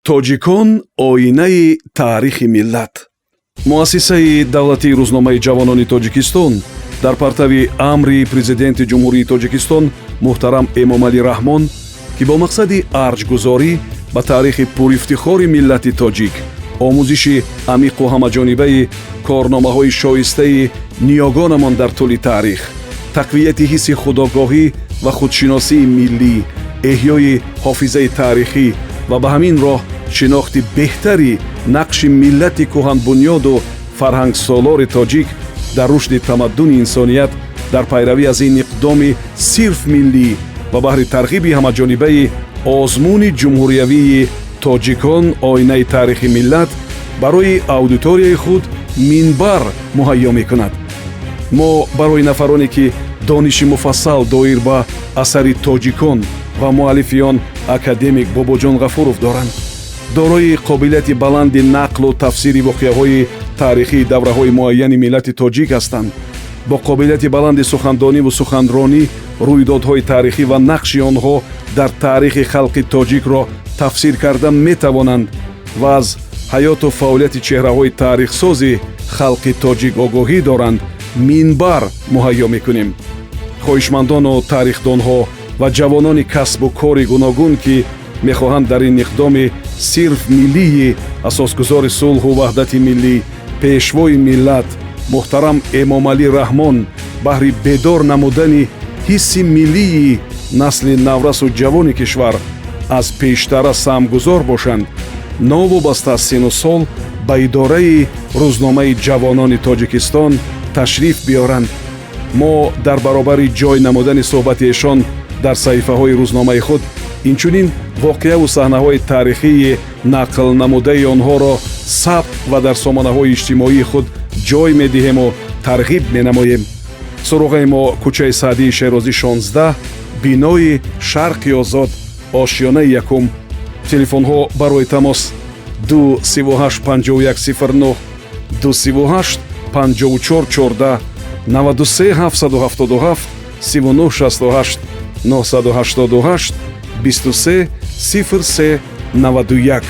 Тоҷикон: оинаи таърихи миллат. Муассисаи давлатии рӯзномаи «Ҷавонони Тоҷикистон» дар партави амри Президенти Ҷумҳурии Тоҷикистон муҳтарам Эмомалӣ Раҳмон, ки бо мақсади арҷгузорӣ ба таърихи пурифтихори миллати тоҷик, омӯзиши амиқу ҳамаҷонибаи корномаҳои шоистаи ниёгонамон дар тӯли таърих, тақвияти ҳисси худогоҳӣ ва худшиносии миллӣ, эҳёи ҳофизаи таърихӣ ва ба ҳамин роҳ шинохти беҳтари нақши миллати кӯҳанбунёду фарҳангсолори тоҷик дар рушди тамаддуни инсоният, дар пайравӣ аз ин иқдоми сирф миллӣ ва баҳри тарғиби ҳамаҷонибаи озмуни ҷумҳуриявии «Тоҷикон: оинаи таърихи миллат» барои аудиторияи худ минбар муҳайё мекунад. Мо барои нафароне, ки дониши муфассал доир ба асари «Тоҷикон» ва муаллифи он академик Бобоҷон Ғафуров доранд, дорои қобилияти баланди нақлу тафсири воқеаҳои таърихии давраҳои муайяни миллати тоҷик ҳастанд, бо қобилияти баланди сухандониву суханронӣ рӯйдодҳои таърихӣ ва нақши онҳо дар таърихи халқи тоҷикро тафсир карда метавонанд ва аз ҳаёту фаъолияти чеҳраҳои таърихсози халқи тоҷик огоҳӣ доранд, минбар муҳайё мекунем. Хоҳишмандону тарихдонҳо ва ҷавонони касбу кори гуногун, ки мехоҳанд дар ин иқдоми сирф миллии асосгузори сулҳу ваҳдати миллӣ, Пешвои миллат муҳтарам Эмомалӣ Раҳмон баҳри бедор намудани ҳисси миллии насли наврасу ҷавони кишвар аз пештара саҳмгузор бошанд, новобаста аз сину сол ба идораи рӯзномаи «Ҷавонони Тоҷикистон» ташриф биёранд. Мо дар баробари ҷой намудани суҳбати эшон дар саҳифаҳои рӯзномаи худ, инчунин воқеаву саҳнаҳои таърихии нақл намудаи онҳоро сабт ва дар сомонаҳои иҷтимоии худ ҷой медиҳему тарғиб менамоем. Суроғаи мо: кӯчаи Саъдии Шерозӣ, 16, бинои «Шарқи озод», ошёнаи якум. Телефонҳо барои тамос: 2 38 51 09, 2 38 54 14, 93 777 39 68, 988 23 03 91.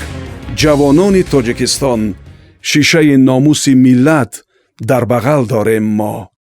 «Ҷавонони Тоҷикистон», шишаи номуси миллат дар бағал дорем мо.